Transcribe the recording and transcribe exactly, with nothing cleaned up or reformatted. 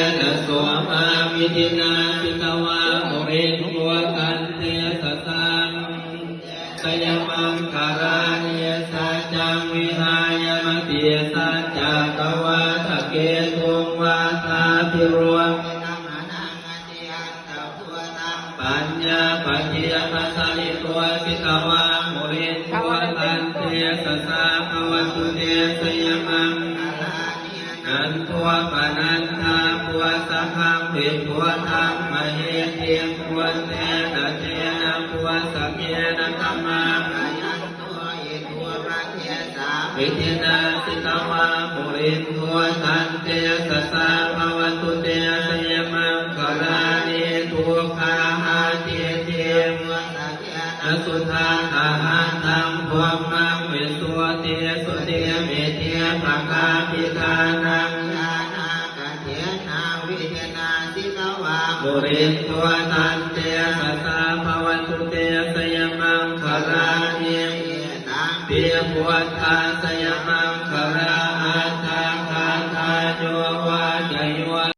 Somavidhinā jitavā munindo taṃ tejasā jayamaṅgalāni. Saccaṃ vihāya matisaccakavādaketuṃ vādābhiropitamanaṃ atiandhabhūtaṃ paññāpadīpajalito jitavā munindo taṃ tejasā bhavatu te jayamaṅgalāni. Nandopanandabhujagaṃ vibudhaṃ mahiddhiṃ puttena therabhujagena damāpayanto iddhūpadesavidhinā jitavā munindo taṃ tejasā bhavatu te jayamaṅgalāni. Duggāhadiṭṭhibhujagena sudaṭṭhahatthaṃ brahmaṃ visuddhijutimiddhibakābhidhānaṃ ñāṇāgadena vidhinā jitavā munindo taṃ tejasā bhavatu te jayamaṅgalāni. Etampi buddhajayamaṅ